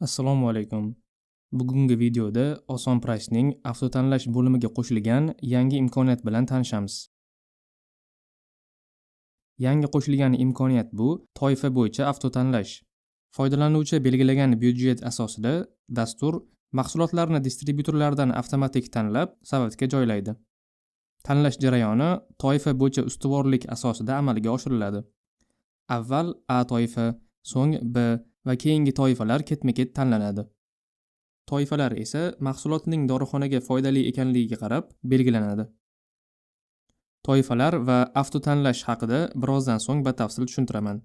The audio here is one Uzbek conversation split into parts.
Assalomu alaykum. Bugungi videoda Oson Price'ning avtotanlash bo'limiga qo'shilgan yangi imkoniyat bilan tanishamiz. Yangi qo'shilgan imkoniyat bu toifa bo'yicha avtotanlash. Foydalanuvchi belgilagan byudjet asosida dastur mahsulotlarni distribyutorlardan avtomatik tanlab, savatga joylaydi. Tanlash jarayoni toifa bo'yicha ustuvorlik asosida amalga oshiriladi. Avval A toifa, so'ng B va keyingi toifalar ketma-ket tanlanadi. Toifalar esa mahsulotning dorixonaga foydali ekanligiga qarab belgilanadi. Toifalar va avtotanlash haqida birozdan so'ng batafsil tushuntiraman.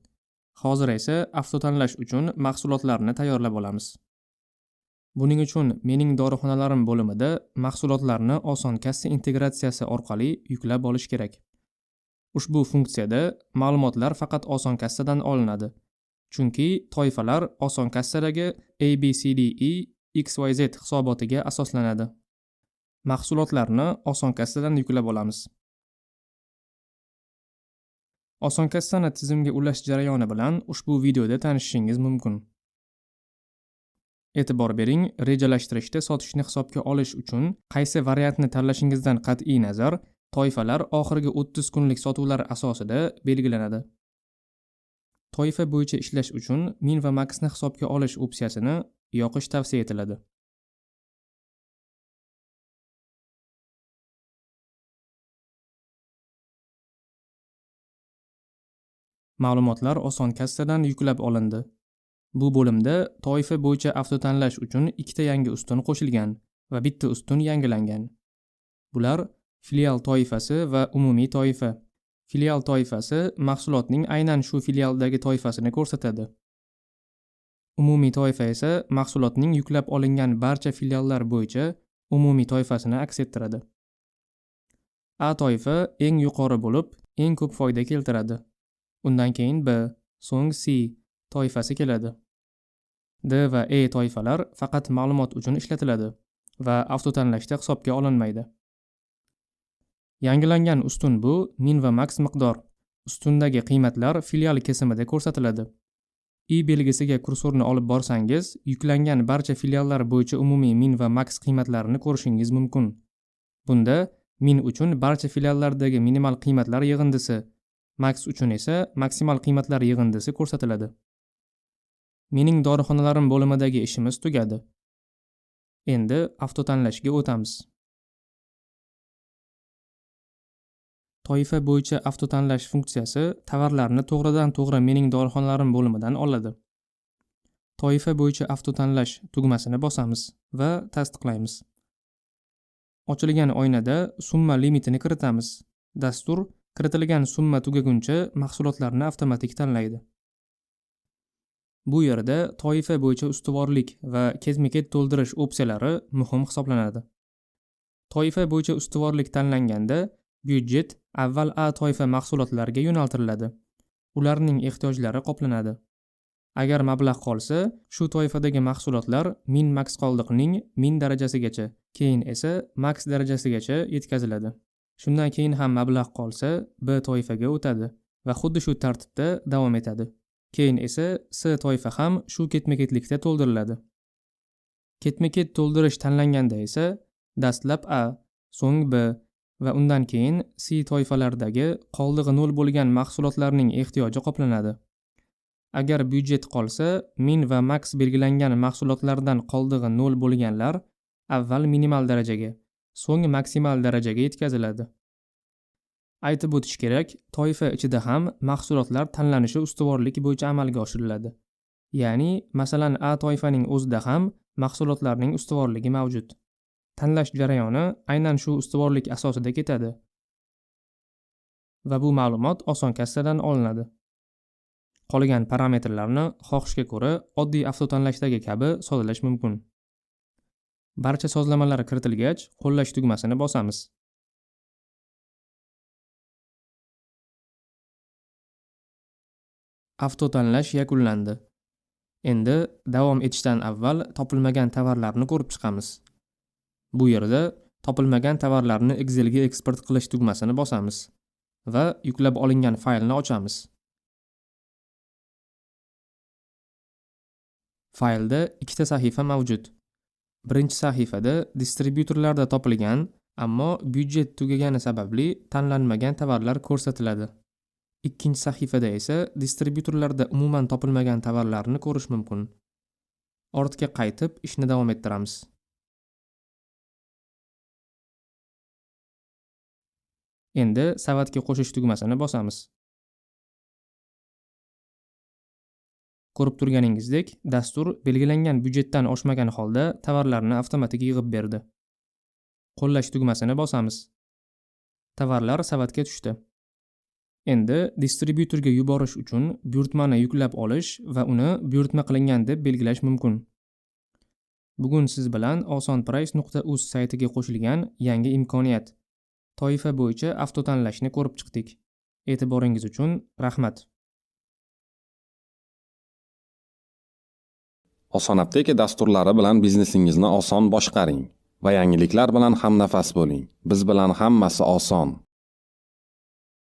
Hozir esa avtotanlash uchun mahsulotlarni tayyorlab olamiz. Buning uchun mening dorixonalarim bo'limida mahsulotlarni oson kassa integratsiyasi orqali yuklab olish kerak. Ushbu funksiyada ma'lumotlar faqat oson kassadan olinadi. Chunki toifalar oson kassadagi A, B, C, D, E, X, Y, Z hisobotiga asoslanadi. Mahsulotlarni oson kassadan yuklab olamiz. Oson kassani tizimga ulash jarayoni bilan ushbu videoda tanishishingiz mumkin. E'tibor bering, rejalashtirishda sotishni hisobga olish uchun qaysi variantni tanlashingizdan qat'iy nazar, toifalar oxirgi 30 kunlik sotuvlar asosida belgilanadi. Toifa bo'yicha ishlash uchun min va maxni hisobga olish opsiyasini yoqish tavsiya etiladi. Ma'lumotlar oson kassadan yuklab olindi. Bu bo'limda toifa bo'yicha avtotanlash uchun ikkita yangi ustun qo'shilgan va bitta ustun yangilangan. Bular filial toifasi va umumiy toifa. Filial toifasi mahsulotning aynan shu filialdagi toifasini ko'rsatadi. Umumiy toifa esa mahsulotning yuklab olingan barcha filiallar bo'yicha umumiy toifasini aks ettiradi. A toifa eng yuqori bo'lib, eng ko'p foyda keltiradi. Undan keyin B, so'ng C toifasi keladi. D va E toifalar faqat ma'lumot uchun ishlatiladi va avtotanlashda hisobga olinmaydi. Yangilangan ustun bu min va max miqdor. Ustundagi qiymatlar filial kesimida ko'rsatiladi. I belgisiga kursorni olib borsangiz, yuklangan barcha filiallar bo'yicha umumiy min va max qiymatlarini ko'rishingiz mumkin. Bunda min uchun barcha filiallardagi minimal qiymatlar yig'indisi, max uchun esa maksimal qiymatlar yig'indisi ko'rsatiladi. Mening dorixonalarim bo'limidagi ishimiz tugadi. Endi avtotanlashga o'tamiz. Toifa bo'yicha avtotanlash funksiyasi tovarlarni to'g'ridan-to'g'ri mening dorixonalarim bo'limidan oladi. Toifa bo'yicha avtotanlash tugmasini bosamiz va tasdiqlaymiz. Ochilgan oynada summa limitini kiritamiz. Dastur kiritilgan summa tugaguncha mahsulotlarni avtomatik tanlaydi. Bu yerda toifa bo'yicha ustuvorlik va ketma-ket to'ldirish opsiyalari muhim hisoblanadi. Toifa bo'yicha ustuvorlik tanlanganda byudjet avval A toifa mahsulotlariga yo'naltiriladi. Ularning ehtiyojlari qoplanadi. Agar mablag' qolsa, shu toifadagi mahsulotlar min max qoldiqning min darajasigacha, keyin esa max darajasigacha yetkaziladi. Shundan keyin ham mablag' qolsa, B toifaga o'tadi va xuddi shu tartibda davom etadi. Keyin esa C toifa ham shu ketma-ketlikda to'ldiriladi. Ketma-ket to'ldirish tanlanganda esa dastlab A, so'ng B va undan keyin C toifalardagi qoldig'i 0 bo'lgan mahsulotlarning ehtiyoji qoplanadi. Agar byudjet qolsa, min va max belgilangan mahsulotlardan qoldig'i 0 bo'lganlar avval minimal darajaga, so'ng maksimal darajaga yetkaziladi. Aytib o'tish kerak, toifa ichida ham mahsulotlar tanlanishi ustuvorlik bo'yicha amalga oshiriladi. Ya'ni, masalan, A toifaning o'zida ham mahsulotlarning ustuvorligi mavjud. Tanlash jarayoni aynan shu ustuvorlik asosida ketadi va bu ma'lumot oson kassadan olinadi. Qolgan parametrlarni xohishga ko'ra oddiy avtotanlashdagi kabi sozlash mumkin. Barcha sozlamalar kiritilgach, qo'llash tugmasini bosamiz. Avtotanlash yakunlandi. Endi davom etishdan avval topilmagan tovarlarni ko'rib chiqamiz. Bu yerda topilmagan tovarlarni Excelga eksport qilish tugmasini bosamiz va yuklab olingan faylni ochamiz. Faylda ikkita sahifa mavjud. Birinchi sahifada distribyutorlarda topilgan, ammo byudjet tugagani sababli tanlanmagan tovarlar ko'rsatiladi. Ikkinchi sahifada esa distribyutorlarda umuman topilmagan tovarlarni ko'rish mumkin. Ortga qaytib ishni davom ettiramiz. Endi savatga qo'shish tugmasini bosamiz. Ko'rib turganingizdek, dastur belgilangan byudjetdan oshmagan holda tovarlarni avtomatik yig'ib berdi. Qo'llash tugmasini bosamiz. Tovarlar savatga tushdi. Endi distribyutorga yuborish uchun buyurtmani yuklab olish va uni buyurtma qilingan deb belgilash mumkin. Bugun siz bilan osonprice.uz saytiga qo'shilgan yangi imkoniyat toifa bo'yicha avtotanlashni ko'rib chiqdik. E'tiboringiz uchun rahmat. Oson Apteka dasturlari bilan biznesingizni oson boshqaring va yangiliklar bilan hamnafas bo'ling. Biz bilan hammasi oson.